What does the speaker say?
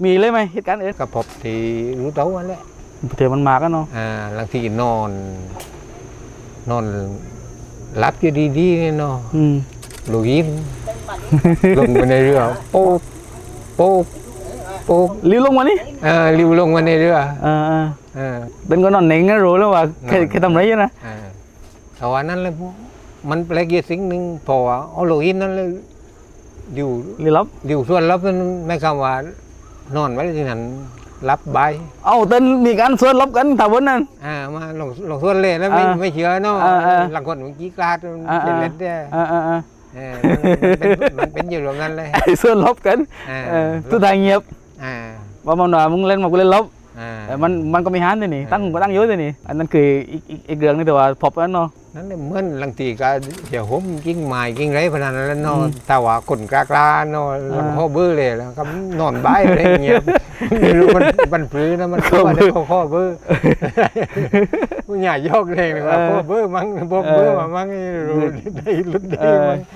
ມີເລີຍໄໝເຫດການເອີ້ນ? ກໍພົບທີ່ຮູ້ໂຕຫັ້ນແຫຼະ ເທື່ອມັນມາກັນເນາະ. ອ່າ ລາງທີນອນ ນອນຫຼັບຢູ່ດີໆນີ້ເນາະ ອືມ ລູກຫີນລົງໄປໃນເຮືອ ໂປກ ໂປກ ໂປກ ລິ້ວລົງມານີ້ ເອີ ລິ້ວລົງມາໃນເຮືອ ເອີໆ ເອີ ເປັນກໍນອນເນັ່ງໂຣແລ້ວວ່າ ເຄີຍ ເຄີຍທຳໄດ້ຢູ່ນະ ເອີ ເພາະວ່ານັ້ນແຫຼະ ມັນແປກຢູ່ສິ່ງໜຶ່ງ ເພາະວ່າເອົາໂລຫິນນັ້ນແຫຼະ ດິວ ລິ້ວລັບ ດິວສ່ວນລັບນັ້ນ ໝາຍຄວາມວ່ານອນໄວ້ທີ່ນັ້ນ ຫຼັບບາຍ. ເອົ້າ ແຕ່ມີການສ່ວນລັບກັນ ຖ້າເບິ່ງນັ້ນ ອ່າ ມາລອງ ລອງສ່ວນເລະແລ້ວ ອ່າ ໄມ່ ໄມ່ເຊື່ອເນາະ ອ່າໆ ລາງຄົນມັນຂີ້ຄາດ ມັນ ອ່າໆ ເປັນເລະແດ່ ອ່າໆ ເອີ ມັນ ມັນເປັນ ມັນເປັນຢູ່ແບບນັ້ນເລີຍ ສ່ວນລັບກັນ ອ່າ ເອີ ສຸດທ້າຍງຽບ ອ່າ ວ່າມັນວ່າ ມຶງເຫຼັ້ນມາ ກູເຫຼັ້ນລັບ ອ່າ ເອີ ມັນ ມັນກໍມີຮ້ານເດນີ້ ອ່າ ຕັ້ງ ກໍຕັ້ງຢູ່ເດນີ້ ອັນນັ້ນຄືອີກ ອີກ ອີກເລື່ອງໜຶ່ງ ແຕ່ວ່າພັບກັນເນາະ ນັ້ນແຫຼະ ເໝືອນລາງທີກໍເສຍຫົມກິ່ງໄມ້ກິ່ງໄລປານນັ້ນແຫຼະເນາະ ອືມ ຖ້າວ່າຄົນກາກລາເນາະ ອ່າ ພໍເບີເລີຍ ແລ້ວກໍນອນບາຍເລີຍ ງຽບ ມັນ ມັນຟື້ນນະ ມັນ ຂໍເບີ ຂໍເບີ ຜູ້ໃຫຍ່ຢອກເລີຍວ່າ ເອີ ຂໍເບີມັງ ບໍ່ເບີມາມັງ ເອີ ໄດ້ຫຼຸດໄດ້ ເອີ ມັງ.